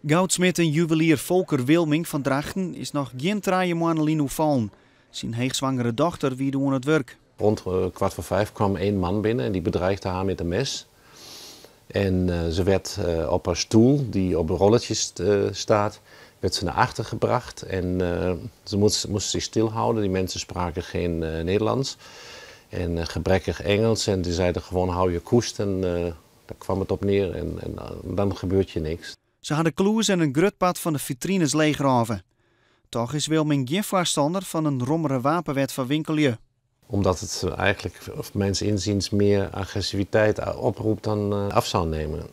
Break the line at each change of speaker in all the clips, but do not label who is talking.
Goudsmid en juwelier Volker Wilming fan Drachten is noch gjin 3 moanne lyn oerfallen. Syn heechswangere dochter wie doe oan it wurk.
Rond 4:45 kwam één man binnen en die bedreigde haar met een mes. En ze werd op haar stoel, die op rolletjes staat, werd ze naar achter gebracht. En ze moest zich stilhouden. Die mensen spraken geen Nederlands en gebrekkig Engels. En die zeiden gewoon: "Hou je koest." En daar kwam het op neer en dan gebeurt je niks.
Se ha de klûs en in grut part fan de fitrines leechrôve. Toch is Wilming gjin foarstanner fan in rommere wapenwet foar winkellju.
Omdat het eigenlijk, of mijns inziens, meer agressiviteit oproept dan af zou nemen.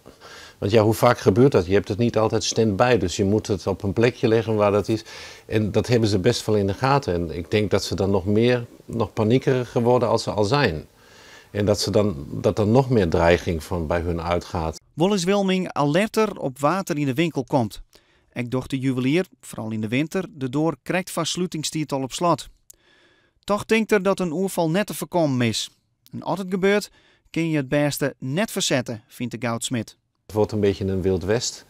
Want ja, hoe vaak gebeurt dat? Je hebt het niet altijd stand-by, dus je moet het op een plekje leggen waar dat is. En dat hebben ze best wel in de gaten. En ik denk dat ze dan nog meer, nog paniekeriger worden als ze al zijn. En dat er nog meer dreiging van bij hun uitgaat.
Wol is Wilming alerter op wa't der yn de winkel komt. Ek docht de juwelier, foaral yn de winter, de doar krekt foar slutingstiid al op slot. Toch tinkt er dat in oerfal net te foarkommen is. En as it gebeurt, kin je it bêste net fersette, fynt de goudsmid.
Het wordt een beetje een wild west.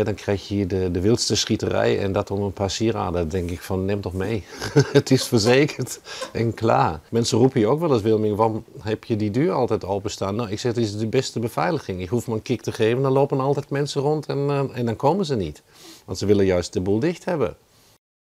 Dan krijg je hier de wildste schieterij en dat om een paar sieraden. Dan denk ik van: neem toch mee. Het is verzekerd en klaar. Mensen roepen je ook wel eens: "Wilming, waarom heb je die deur altijd openstaan?" Nou, ik zeg: het is de beste beveiliging. Ik hoef maar een kick te geven, dan lopen altijd mensen rond en dan komen ze niet. Want ze willen juist de boel dicht hebben.